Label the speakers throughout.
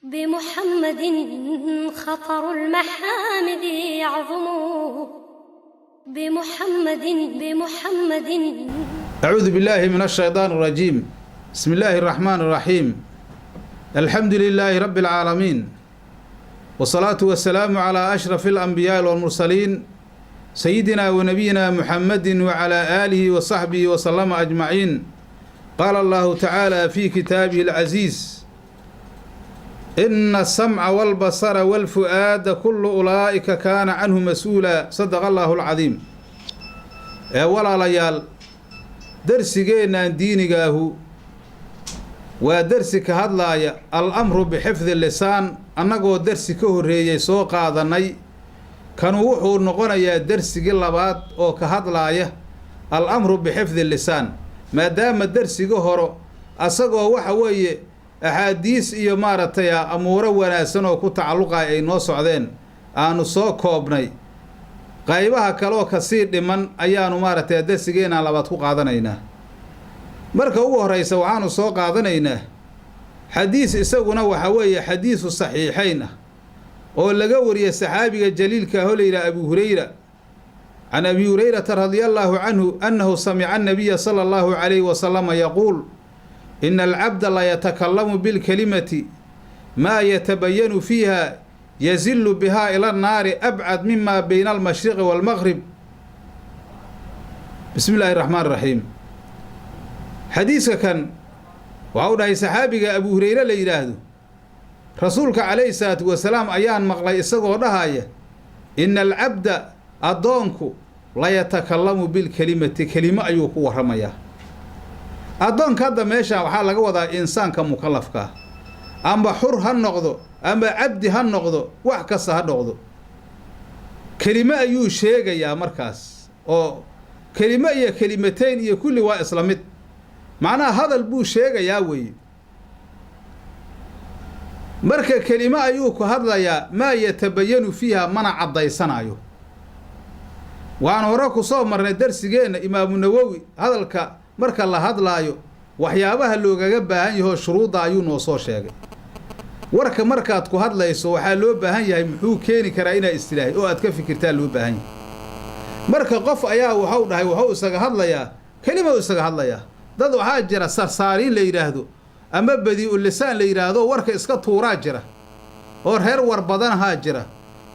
Speaker 1: بمحمد خطر المحامد يعظم، بمحمد، بمحمد.
Speaker 2: أعوذ بالله من الشيطان الرجيم. بسم الله الرحمن الرحيم. الحمد لله رب العالمين، والصلاة والسلام على أشرف الأنبياء والمرسلين، سيدنا ونبينا محمد وعلى آله وصحبه وسلم أجمعين. قال الله تعالى في كتابه العزيز: إن السمع والبصر والفؤاد كل أولئك كان عنه مسؤولا. صدق الله العظيم. Ee walaalayaal, darsigeennan diinigaahu waa dersi ka hadlaaya الأمر بحفظ اللسان. Annagoo dersi ka horreeyey soo qaadanay, kanu wuxuu noqonayaa dersigii labaad oo ka hadlaaya الأمر بحفظ اللسان, maadaama dersiga horo asagoo waxa weeye axaadiis iyo maaragtay amuuro wanaagsan oo ku tacalluqaya ay noo socdeen, aanu soo koobnay. Qaybaha kaleoo kasii dhiman ayaanu maaragtay darsigeenaan labaad ku qaadanaynaa. Marka ugu horreysa waxaanu soo qaadanaynaa xadiis, isaguna waxa weeye xadiisu saxiixayn ah oo laga wariyey saxaabiga jaliilka ah oo la yidhaha Abu Hurayra. عن أبي هريرة رضي الله عنه أنه سمع النبي صلى الله عليه وسلم يقول: إن العبد ليتكلم بالكلمة ما يتبين فيها، يزل بها إلى النار أبعد مما بين المشرق والمغرب. بسم الله الرحمن الرحيم. Xadiiska kan waxa u dhahay saxaabiga Abu Hureyre la yidhaahdo: Rasuulka calayhi salaatu wasalaam ayaan maqlay isagoo dhahaya: إن العبد, addoonku, ليتكلم بالكلمة, kelimo ayuu ku warramayaa. Addoonka hadda meeshaan waxaa laga wadaa insaanka mukalafkaa, amba xur ha noqdo ama cabdi ha noqdo, wax kasta ha noqdo, kelimo ayuu sheegayaa. Markaas oo kelimo iyo kelimateyn iyo kulli waa isla mid, macnaha hadal buu sheegayaa weeye. Marka kelimo ayuu ku hadlayaa, ما يتبين فيها, mana caddaysanaayo. Waan hore ku soo marnay darsigeenna Imaamu Nawowi, hadalka marka la hadlaayo waxyaabaha loogaga baahan yahoo shuruudda ayuu noo soo sheegay. Warka markaad ku hadlayso waxaa loo baahan yahay muxuu keeni karaa inaad istilaahay oo aad ka fikirtaa loo baahan yahay. Marka qof ayaa waxau dhahay, wuxuu isaga hadlayaa, kelima u isaga hadlayaa. Dad waxaa jira sarsaariin la yidhaahdo ama badii'u lisaan la yidhaahdo, warka iska tuuraa jira oo reer war badanahaa jira.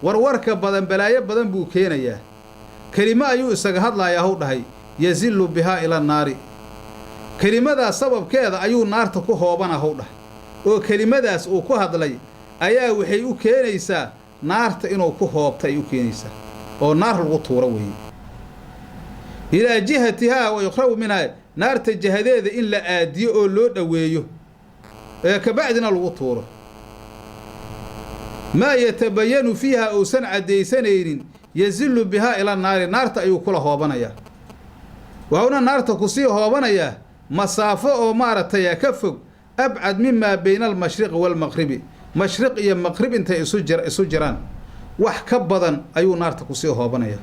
Speaker 2: Warwarka badan balaayo badan buu keenayaa. Kelimo ayuu isaga hadlayaa, hw dhahay, يزل بها إلى النار, kelimadaas sababkeeda ayuu naarta ku hoobana, how dhahay, oo kelimadaas uu ku hadlay ayaa waxay u keenaysaa naarta inuu ku hoobta ay u keenaysaa oo naar lagu tuuro weeye. إلى جهتها ويقرب منها, naarta jihadeeda in la aadiyo oo loo dhoweeyo ee kabacdina lagu tuuro. ما يتبين فيها, uusan caddaysanaynin, يزل بها إلى النار, naarta ayuu kula hoobanayaa. Waxuuna naarta kusii hoobanayaa masaafo oo maaragtay ka fog, أبعد مما بين المشرق والمغرب, mashriq iyo maqrib intay isu jiraan wax ka badan ayuu naarta kusii hoobanayaa.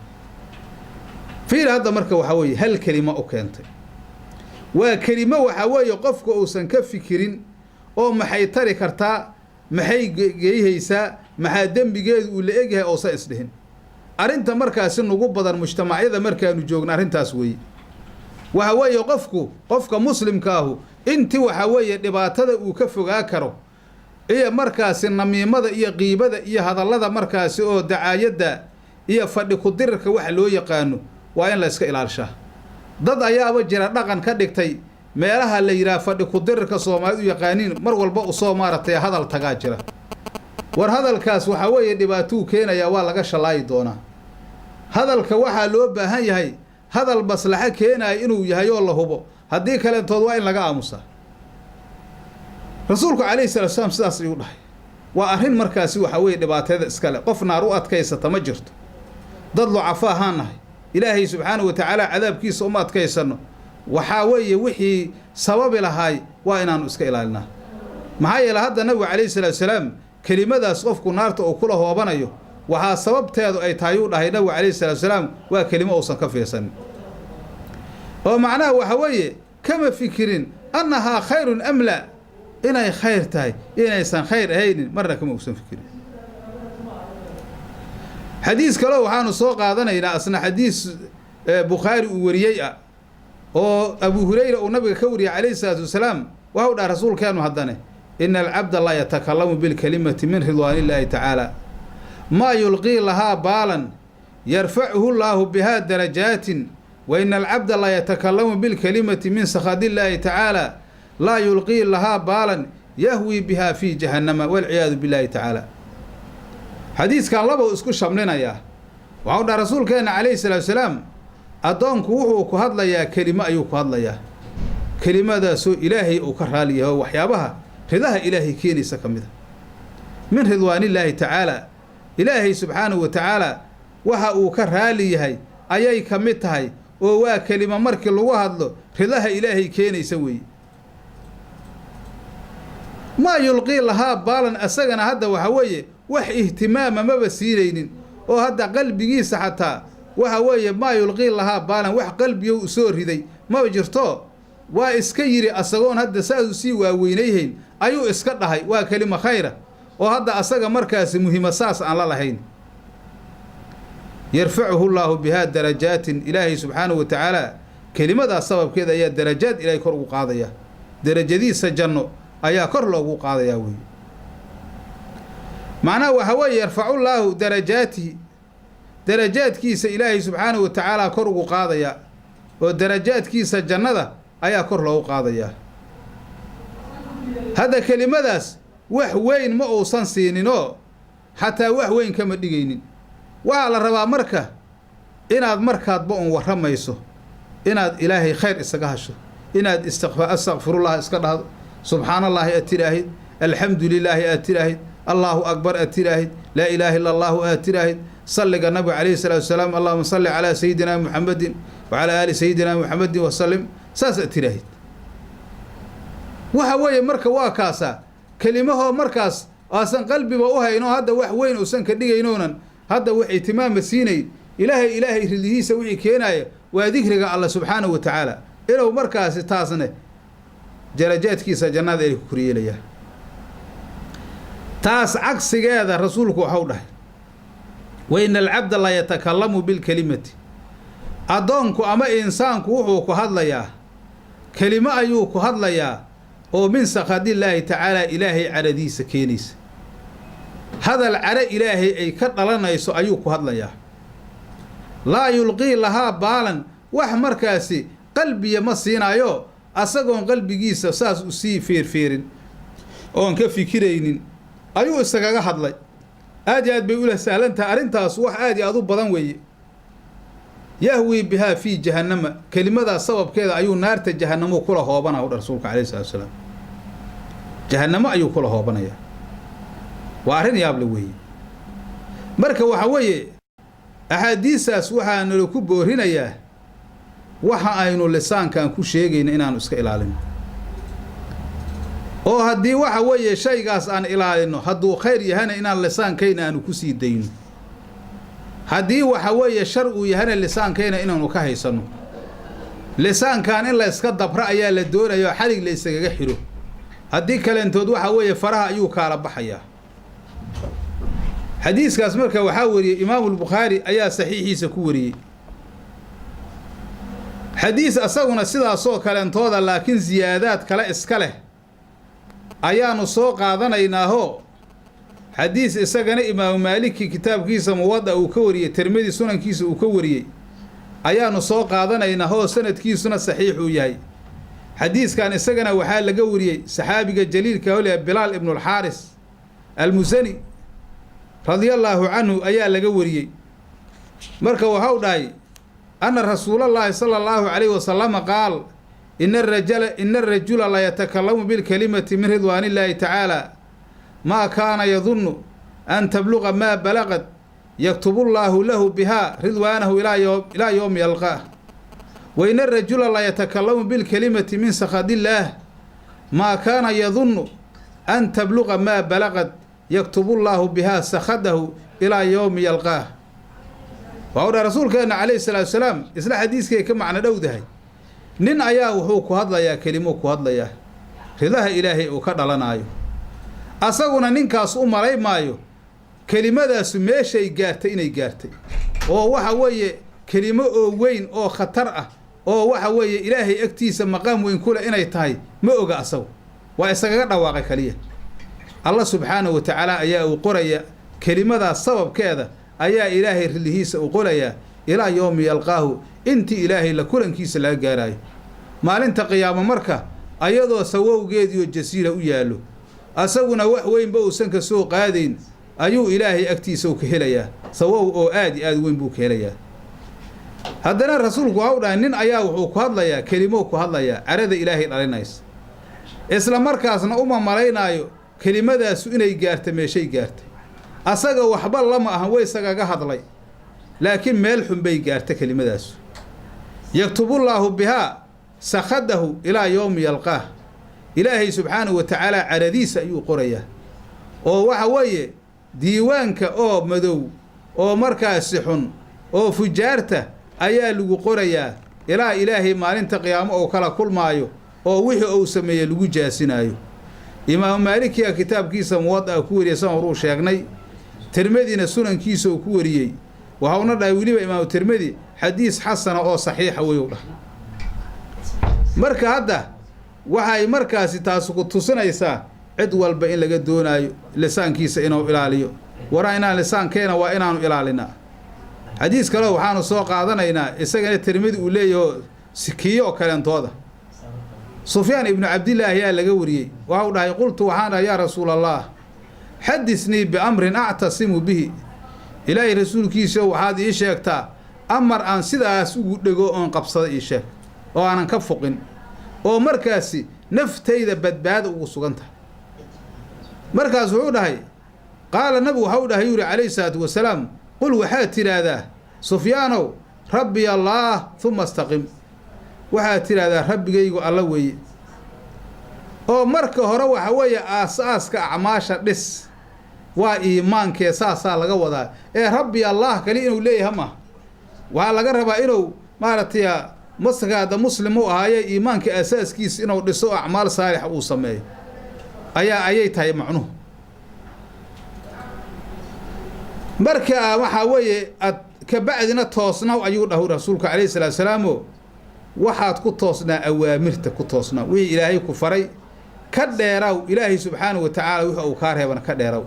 Speaker 2: Fiir hadda, marka waxaa weeye hal kelimo u keentay, waa kelimo waxaa weeye qofka uusan ka fikirin oo maxay tari kartaa, maxay geyhaysaa, maxaa dembigeedu uu la egyahay uusan isdhihin. Arrinta markaasi nagu badan mujtamacyada markaanu joogno arrintaas weeye. Waxa weeye qofku, qofka muslimkaahu, inti waxa weeye dhibaatada uu ka fogaa karo iyo markaasi namiimada iyo qiibada iyo hadallada markaasi oo dacaayadda iyo fadhi ku-dirirka waxa loo yaqaano waa in la iska ilaalishaa. Dad ayaaba jira dhaqan ka dhigtay meelaha la yidhaha fadhi ku-dirirka Soomaalidu yaqaaniin, mar walba usoo maaragtay hadal tagaa jira. War hadalkaas waxaa weeye dhibaatuu keenayaa, waa laga shalaayi doonaa. Hadalka waxaa loo baahan yahay hadal maslaxo keenaya inuu yahay oo la hubo, haddii kalentood waa in laga aamusaa. Rasuulku calayhi salatu salaam sidaas ayuu dhahay. Waa arrin markaasi waxaa weeye dhibaateeda iskale. Qof naar u adkaysata ma jirto. Dad ducafa ahaan nahay, Ilaahay subxaanahu wa tacaala cadaabkiisa uma adkaysanno. Waxaa weeye wixii sababi lahaay waa inaanu iska ilaalinaa. Maxaa yeele, hadda Nabigu calayhi salaatu salaam kelimadaas qofku naarta uu kula hoobanayo waxaa sababteedu ay tahay, uu dhahay Nabigu calayhi salatu salaam, waa kelimo uusan ka fiirsanin, oo macnaha waxa weeye kama fikirin أنها خير أم لا, Inay khayr tahay inaysan khayr ahaynin marna kama uusan fikirin. Xadiis kaleo waxaanu soo qaadanaynaa, asna xadiis Bukhaari uu wariyey ah oo Abu Hurayra uu nabiga ka wariyey calayhi salaatu wasalaam. Waxau dhaha rasuulkeenu haddane: "Ina alcabda laa yatakalamu bilkalimati min ridwaan illaahi tacaala, maa yulqii lahaa baalan, yarfacuhu llaahu bihaa darajaatin, wa ina alcabda laa yatakalamu bilkalimati min sakhadi illaahi tacaala, laa yulqii lahaa baalan, yahwii bihaa fii jahannama, walciyaadu billaahi tacaala." Xadiiskan labou isku shamlinayaa. Waxau dhaha rasuulkeenna calayhi salaatu wasalaam: addoonku wuxuu ku hadlayaa kelimo ayuu ku hadlayaa, kelimadaasoo Ilaahay uu ka raali yahay oo waxyaabaha ridaha Ilaahay keenaysa ka mid a, min ridwaanillaahi tacaala. Ilaahay subxaanahu wa tacaala waxa uu ka raali yahay ayay ka mid tahay, oo waa kelimo markii lagu hadlo ridaha Ilaahay keenaysa weeye. Maa yulqii lahaa baalan, asagana hadda waxa weeye wax ihtimaama maba siinaynin, oo hadda qalbigiisa xataa waxa weeye maa yulqii lahaa baalan, wax qalbiyo u soo riday maba jirto. Waa iska yidhi asagoon hadda saasuu sii waaweynayhayn ayuu iska dhahay. Waa kelimo khayra oo hadda asaga markaasi muhiima saas aan la lahayn. Yarfacuhu llaahu bihaa darajaatin, Ilaahay subxaanahu wa tacaala kelimadaas sababkeeda ayaa darajaad Ilaahay kor ugu qaadaya, darajadiisa janno ayaa kor loogu qaadayaa weeye. Macnaha waxa weeye yarfacullaahu darajaatihi, darajaadkiisa Ilaahay subxaanahu wa tacaala kor ugu qaadaya, oo darajaadkiisa jannada ayaa kor loogu qaadayaa. Hadda kelimadaas wax weyn ma uusan siininoo xataa wax weyn kama dhigaynin. Waxaa la rabaa marka inaad markaadba un warramayso inaad Ilaahay khayr isaga hasho, inaad astakfirullah iska dhahdo, subxaanallaahi aad tidhaahid, alxamdu lilaahi aad tidhaahid, allaahu akbar aad tidhaahid, laa ilaaha illa allahu aad tidhaahid, salliga nabiga calayhi salaatu wasalaam, allahuma salli calaa sayidina Muxamedin wacalaa aali sayidina Muxamedin wasalim, saas aad tidhaahid. Waxa weeye marka waa kaasaa kelimahoo markaas aasan qalbiba u hayn oo hadda wax weyn uusan ka dhigaynoonan hadda wax itimaama siinayn. Ilaahay ridihiisa wixii keenaaya waa dikriga Alla subxaanahu wa tacaala, inuu markaasi taasne darajaadkiisa jannada ay ku koryeelayaa. Taas cagsigeeda rasuulku waxau dhahay: wa ina alcabda la yatakalamu bilkelimati, addoonku ama insaanku wuxuu ku hadlayaa kelimo ayuu ku hadlayaa oo min sakhadillaahi tacaala, Ilaahay caradiisa keenaysa, hadal caro Ilaahay ay ka dhalanayso ayuu ku hadlayaa. Laa yulqii lahaa baalan, wax markaasi qalbiya ma siinaayo, asagoon qalbigiisa saas u sii feerfeerin oon ka fikiraynin ayuu isagaga hadlay. Aad iyo aad bay ula sahlan tahay arrintaas, wax aad iyo aad u badan weeye. Yahwii bihaa fii jahannama, kelimadaas sababkeeda ayuu naarta jahanamo kula hoobanaya u dha rasuulka calayhi salatu wasalaam. Jahanamo ayuu kula hoobanaya. Waa arrin yaable weeye. Marka waxa weeye axaadiistaas waxaa nala ku boorinayaa waxa aynu lisaankan ku sheegayna inaanu iska ilaalino, oo haddii waxa weeye shaygaas aan ilaalino, hadduu khayr yahana inaan lisaankayna aanu ku sii dayno, haddii waxa weeye shar uu yahana lisaankayna inaanu ka haysanno. Lisaankan in la iska dabra ayaa la doonaya oo xalig la isagaga xiro. Haddii kaleentood waxa weeye faraha ayuu kaala baxayaa. Xadiiskaas marka waxaa wariyey Imaamulbukhaari ayaa saxiixiisa ku wariyey. Xadiis asaguna sidaasoo kaleentooda laakiin siyaadaad kale iska leh ayaanu soo qaadanaynaahoo, xadiis isagana Imaamu Maaliki kitaabkiisa Muwada uu ka wariyey, Tirmidi sunankiisa uu ka wariyey ayaanu soo qaadanaynaa, sanadkiisuna saxiixuu yahay. Xadiiskan isagana waxaa laga wariyey saxaabiga jaliilka holya Bilaal ibnulxaaris Almusani radia allaahu canhu ayaa laga wariyey. Marka waxau dhahay: anna rasuulallaahi sala allahu calayhi wasalama qaal: ina arajula la yatakalamu bilkalimati min ridwaanillaahi tacaala, maa kaana yadunnu an tabluqa maa balaqad, yaktubullaahu lahu bihaa ridwaanahu ilaa yowmi yalqaah. Wa ina arajula la yatakalamu bilkalimati min sakhadillaah, maa kaana yadunnu an tabluqa maa balaqad, yaktubullaahu bihaa sakhadahu ilaa yowmi yalqaah. Waxau dhaha rasuulkeenna calayhi salaatu salaam, isla xadiiskay ka macno dhowdahay: nin ayaa wuxuu ku hadlayaa kelimuu ku hadlayaa. Ridaha Ilaahay uu ka dhalanaayo. Asaguna ninkaas u malay maayo kelimadaasu meeshay gaartay inay gaartay, oo waxa weeye kelimo oo weyn oo khatar ah oo waxa weeye Ilaahay agtiisa maqaam weyn kule inay tahay ma oga. Asagu waa isagaga dhawaaqay kaliya. Allah subxaanahu wa tacaala ayaa uu qoraya kelimadaas sababkeeda, ayaa Ilaahay rilihiisa u qorayaa ilaa yowmi yalqaahu, intii Ilaahay la kulankiisa laga gaaraayo maalinta qiyaamo. Marka ayadoo sawowgeediioo jasiira u yaallo, asaguna wax weynba uusan ka soo qaadayn, ayuu Ilaahay agtiisa u ka helayaa sawow oo aad iyo aad weyn buu ka helayaa. Haddana rasuulku waxau dhahay, nin ayaa wuxuu ku hadlayaa kelimo, ku hadlayaa carada Ilaahay dhalinaysa, isla markaasna uma malaynaayo kelimadaasu inay gaarta meeshay gaartay. Asaga waxba lama ahan, way isagaga hadlay, laakiin meel xun bay gaarta kelimadaasu. Yaktubullaahu bihaa sakhadahu ilaa yowmi yalqaah. Ilaahay subxaanahu wa tacaala caradiisa ayuu qorayaa, oo waxa weeye diiwaanka oo madow oo markaasi xun oo fujaarta ayaa lagu qorayaa ilaa Ilaahay maalinta qiyaamo uu kala kulmaayo oo wixii uu sameeyey lagu jaasinaayo. Imaamu Maalikiya kitaabkiisa Muwada'a ku wariyey, san horuu sheegnay. Tirmidina sunankiisa uu ku wariyey. Waxauna dhahay weliba Imaamu Tirmidi xadiis xasana oo saxiixa weyu dhahay. Marka hadda waxay markaasi taasi ku tusinaysaa cid walba in laga doonaayo lisaankiisa inuu ilaaliyo. Waraa inaan lisaankeena waa inaanu ilaalinaa. Xadiis kaleo waxaanu soo qaadanaynaa, isagana Tirmidi uu leeyaho, sikiyo oo kaleentooda. Sufyaan ibnu Cabdillaahi ayaa laga wariyey. Waxau dhahay: qultu, waxaan dhahay, yaa Rasuul Allah, xadisnii biamrin actasimu bihi. Ilaahay rasuulkiisa, waxaad ii sheegtaa amar aan sidaas ugu dhego oon qabsada, ii sheeg oo aanan ka fuqin oo markaasi naftayda badbaada ugu sugan tahay. Markaas wuxuu dhahay, qaala, nabigu waxau dhahay, yuri calayhi salaatu wasalaam: qul, waxaad tidhaahdaa, Sufyaanow, rabbiy Allaah huma istaqim. Waxaad tidhaahdaa, Rabbigaygu Alla weeye. Oo marka hore waxa weeye aas-aaska acmaasha dhis waa iimaankee, saasaa laga wadaa. Ee rabbi Allah kali inuu leeyahay maaha, waxaa laga rabaa inuu maaragtay maskaada muslim u ahaaye iimaanka aasaaskiisa inuu dhiso, acmaal saalixa uu sameeyo ayaa ayay tahay macnuhu. Marka waxaa weeye ad kabacdina toosnaw ayuu dhahu rasuulku calayhi salaatu salaamo. Waxaad ku toosnaa awaamirta, ku toosnaa wixii Ilaahay ku faray, ka dheeraw Ilaahay subxaanahu wa tacaala wixii uu kaa reebana ka dheeraw.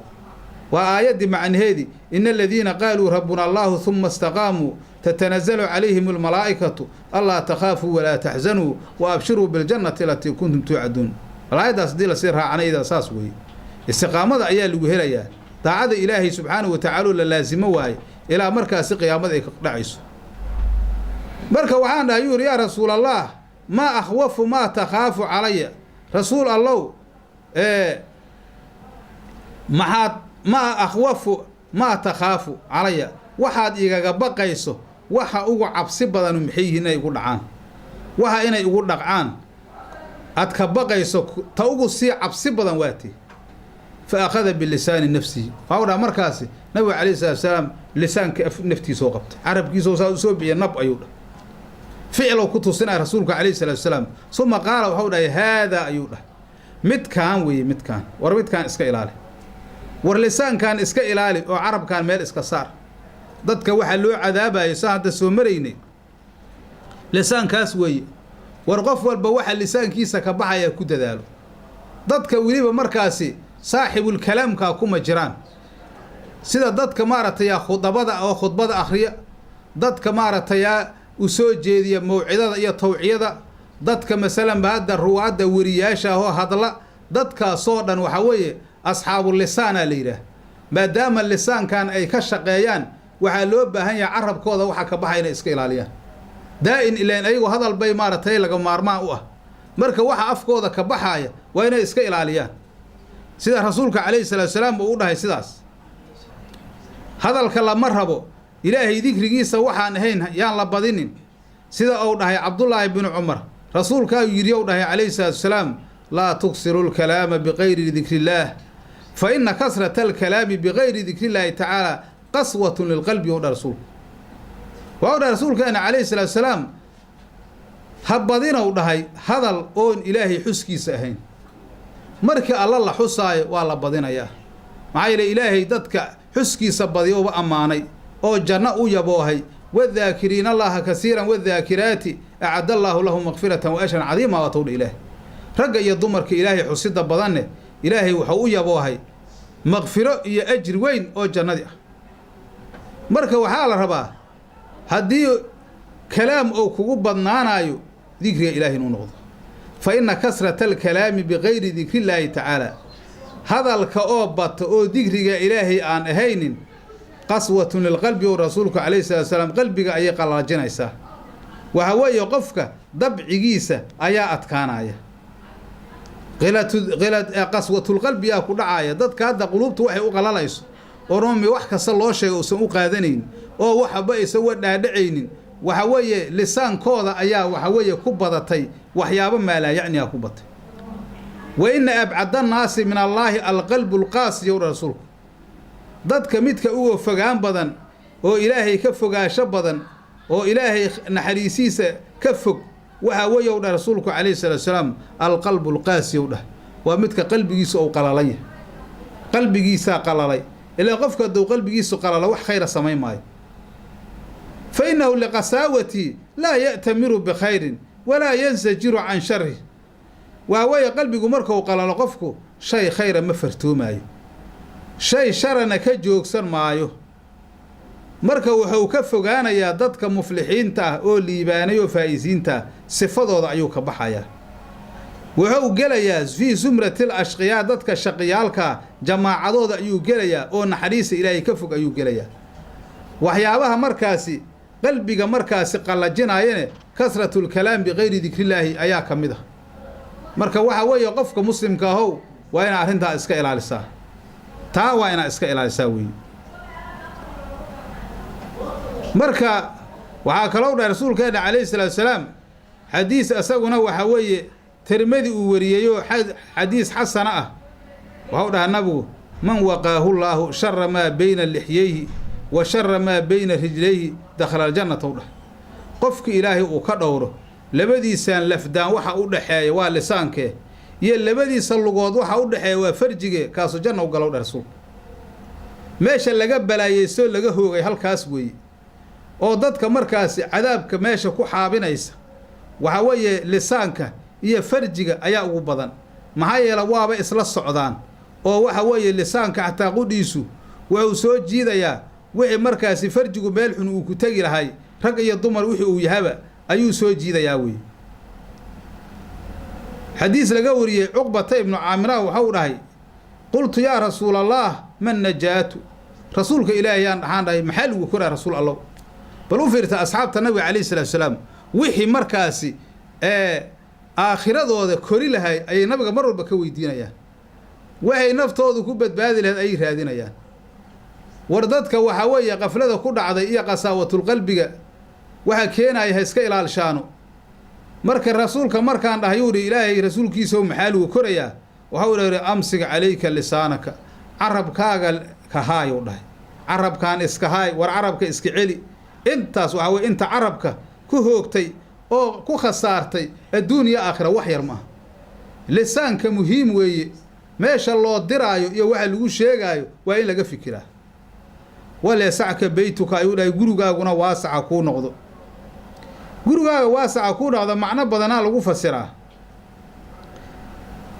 Speaker 2: Waa aayaddii macnaheedii: ina aladiina qaaluu rabbuna Allahu huma istaqaamuu tatanazalu calayhim almalaa'ikatu anlaa takhaafuu walaa taxzanuu wa abshiruu biljannati alatii kuntum tuucaduun. Bal aayaddaas haddii lasii raacanayda, saas weeye, istiqaamada ayaa lagu helayaa daacada Ilaahay subxaanahu wa tacaala la laasimo waaye ilaa markaasi qiyaamada ay ka dhacayso. Marka waxaan dhahay, yuri, yaa Rasuul Allah, maa akhwafu maa takhaafu calaya? Rasuul Allow, maxaad, maa akhwafu maa takhaafu calaya, waxaad igaga baqayso waxa ugu cabsi badanu maxay yihiin inay igu dhacaan? Waxa inay igu dhaqcaan aad ka baqayso ta ugu sii cabsi badan waati? Fa akhada bilisaani nafsihi. Waxau dhaha markaasi nabigu calayhi salatu salaam lisaanka naftiisoo qabtay, carabkiisoo saa usoo bixiya, nab ayuu dhahay, ficlow ku tusinaya rasuulku calayhi salaatu salaam. Suma qaala, waxau dhahay, haadaa, ayuu dhahay, midkaan weeye, midkaan. War midkaan iska ilaali, war lisaankan iska ilaali oo carabkaan meel iska saar. Dadka waxaa loo cadaabayo saa hadda soo maraynay lisaankaas weeye. War qof walba waxa lisaankiisa ka baxaya ku dadaalo. Dadka weliba markaasi saaxibulkalaamkaa kuma jiraan, sida dadka maaragtay khudabada oo khudbada akhriya, dadka maaragtay u soo jeediya mawcidada iyo tawciyada, dadka masalanba hadda ruwaadda weriyaasha oo hadla, dadkaasoo dhan waxaa weeye asxaabu lisaana la yidhaah. Maadaama lisaankan ay ka shaqeeyaan, waxaa loo baahan yahay carabkooda waxa ka baxay inay iska ilaaliyaan daa-in, ilaan ayagu hadal bay maaragtay laga maarmaan u ah. Marka waxa afkooda ka baxaaya waa inay iska ilaaliyaan, sida rasuulka calayhi salaatu salaam uu u dhahay sidaas. Hadalka lama rabo, Ilaahay dikrigiisa waxaan ahayn yaan la badinin, sida uu dhahay Cabdullaahi binu Cumar. Rasuulkaa yidhi, ou dhahay calayhi salaatu salaam: laa tuksiru lkalaama bikayri dikrillaah, fa ina kasrata alkalaami bikayri dikrillaahi tacaala qaswatun lilqalbi. Ou dhaha rasuulku, waa u dhahay rasuulkeena calayhi salaatu salaam, ha badinow dhahay hadal oon Ilaahay xuskiisa ahayn. Markii alla la xusaayo waa la badinayaa, maxaa yeele Ilaahay dadka xuskiisa badiya uba ammaanay oo janno u yaboohay. Wadaakiriina Allaha kasiiran wadaakiraati acadda allaahu lahum makfiratan wa ajran cadiima, waa towdha Ilaahay. Ragga iyo dumarka Ilaahay xusida badanne, Ilaahay wuxuu u yaboohay maqfiro iyo ajri weyn oo jannadii ah. Marka waxaa la rabaa haddii kalaam uu kugu badnaanayo, dikriga Ilahay inuu noqdo. Fa inna kasrata alkalaami bikayri dikrillaahi tacaala, hadalka oo bata oo dikriga Ilaahay aan ahaynin, qaswatun lilqalbi, o rasuulku calayhi salatu salaam, qalbiga ayay qalaajinaysaa. Waxa weeye qofka dabcigiisa ayaa adkaanaya, qaswatulqalbiyaa ku dhacaaya. Dadka hadda quluubta waxay u qalalayso oroomi, wax kasta loo sheega uusan u qaadanayn oo waxba aysan uga dhaadhacaynin, waxa weeye lisaankooda ayaa waxa weeye ku badatay waxyaabo maalaayacniga ku batay. Wa inna abcada annaasi min allaahi alqalbu lqaasi, yow rasuulku, dadka midka uga fogaan badan oo Ilaahay ka fogaasho badan oo Ilaahay naxariisiisa ka fog, waxaa weeye u dhah rasuulku calayhi salaatu salaam, alqalbu lqaasi yow dhah, waa midka qalbigiisa ou qalalan yahay, qalbigiisaa qalalay. Ilaa qofka hadduu qalbigiisu qalalo, wax khayra samayn maayo. Fa innahu liqasaawatii laa ya'tamiru bikhayrin walaa yansajiru can sharih. Waa weeye qalbigu markuu qalalo, qofku shay khayra ma fartoomaayo, shay sharana ka joogsan maayo. Marka wuxuu ka fogaanayaa dadka muflixiinta ah oo liibaanay oo faa'isiinta ah, sifadooda ayuu ka baxayaa. Wuxuu gelayaa fii sumratil ashqiyaa, dadka shaqiyaalkaa jamaacadooda ayuu gelayaa oo naxariista Ilaahay ka fog ayuu gelayaa. Waxyaabaha markaasi qalbiga markaasi qallajinaayane, kasratulkalaam bikayri dikrillaahi ayaa ka mid ah. Marka waxa weeye qofka muslimka ahow, waa inaa arrintaa iska ilaalisaa, taa waa inaa iska ilaalisaa weeye. Marka waxaa kaloo dhahay rasuulkeena calayhi salaatu salaam, xadiis isaguna waxa weeye Tirmadi uu wariyeyoo xadiis xasana ah, waxau dhahaa nabigu: man waqaahu llaahu shara maa beyna lixyeyhi wa shara maa beyna rijlayhi dakhala aljannata, u dhahay. Qofki Ilaahay uu ka dhowro labadiisaan lafdaan waxa u dhaxeeya, waa lisaankee, iyo labadiisa lugood waxa u dhexeeya, waa farjige, kaasu janna u galow dheh rasuulku. Meesha laga balaayeysto, laga hoogay, halkaas weeye oo dadka markaasi cadaabka meesha ku xaabinaysa waxaa weeye lisaanka iyo farjiga ayaa ugu badan. Maxaa yeele waaba isla socdaan oo waxa weeye lisaanka xataa qudhiisu wuxuu soo jiidayaa wixii markaasi farjigu meel xun uu ku tegi lahay, rag iyo dumar wixii uu yahaba ayuu soo jiidayaa weeye. Xadiis laga wariyey Cuqbata ibnu Caamira waxau dhahay: qultu yaa rasuulallaah, man najaatu? Rasuulka Ilaahay yaan dhaxaan dhahay, maxaa lagu koraa, rasuul Allow? Bal u fiirta asxaabta nabiga calayhi salaatu salaam, wixii markaasi ee aakhiradooda kori lahay ayay nabiga mar walba ka weydiinayaan, waxay naftoodu ku badbaadi lahayd ayay raadinayaan. War dadka waxaa weeye qaflada ku dhacday iyo qasaawatulqalbiga waxa keenaya ha iska ilaalshaano. Marka rasuulka markaan dhahay, yuu hi, Ilaahay rasuulkiisaw, maxaa lagu korayaa? Waxau ihi: amsig calayka lisaanaka, carabkaaga kahaayuu dhahay, carabkaan iska haay, war carabka iska celi. Intaas waxaa weye inta carabka ku hoogtay oo ku khasaartay adduun iyo aakhira wax yar maaha. Lisaanka muhiim weeye, meesha loo diraayo iyo waxa lagu sheegaayo waa in laga fikiraa. Waleesacka beytuka, ayuu dhahay, gurigaaguna waasaca kuu noqdo. Gurigaaga waasaca kuu noqdo macno badanaa lagu fasiraa.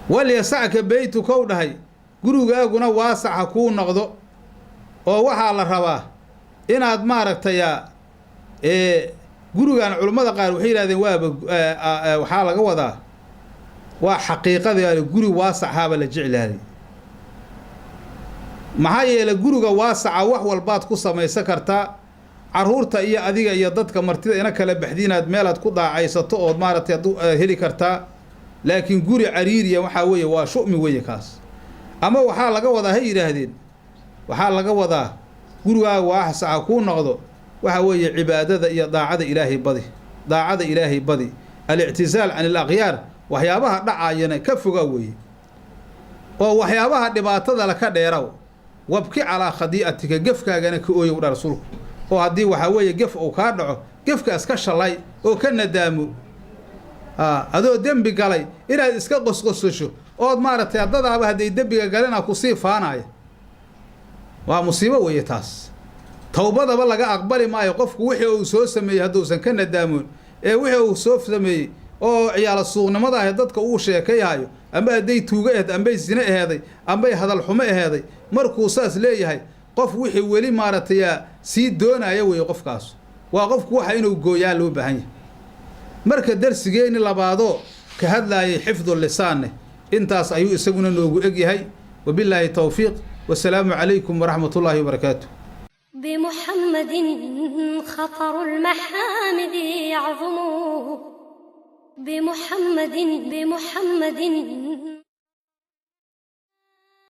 Speaker 2: Walyasacka beytukow dhahay, gurigaaguna waasaca kuu noqdo, oo waxaa la rabaa inaad maaragtay gurigan. Culummada qaar waxay yidhahdeen waaba waxaa laga wadaa waa xaqiiqada guri waasaxaaba la jeclaaday. Maxaa yeelay guriga waasaca wax walbaad ku samaysan kartaa, caruurta iyo adiga iyo dadka martida ina kala baxdiinaad meelaad ku daacaysato ood maaragtay heli kartaa. Laakiin guri cariiriya waxaa weeye waa shu'mi weeye kaas. Ama waxaa laga wadaa, hay yidhaahdeen, waxaa laga wadaa gurigaaga waasaca kuu noqdo waxa weeye cibaadada iyo daacada Ilaahay badi, daacada Ilaahay badi, alictisaal can ilakhyaar, waxyaabaha dhacaayana ka fogaa weeye, oo waxyaabaha dhibaatada la ka dheeraw. Wabki calaa khadii'atika, gefkaagana ka ooyow dha rasuulku, oo haddii waxaa weeye gef uu kaa dhaco, gefkaas ka shalay oo ka nadaamo. Adoo dembi galay inaad iska qosqosasho Ood maaragtay dadaaba hadday dembiga galena kusii faanaya, waa musiibo weeye taas. Towbadaba laga aqbali maayo qofku wixii uu soo sameeyey hadduusan ka nadaamoon, ee wixii uu soo sameeyey oo ciyaala suuqnimada ahe dadka uu sheekayahayo, amba hadday tuugo aheed, ambay zine aheeday, ambay hadal xumo aheeday, markuu saas leeyahay qof wixii weli maaragtay sii doonaya weeye qofkaas. Waa qofku waxa inuu gooyaa loo baahan yahay. Marka darsigeeni labaadoo ka hadlaayay xifdu lisaanne intaas ayuu isaguna noogu egyahay. Wabillaahi towfiiq, wasalaamu calaykum waraxmat ullaahi wabarakaatu.
Speaker 1: بمحمد خطر المحامد يعظم، بمحمد، بمحمد.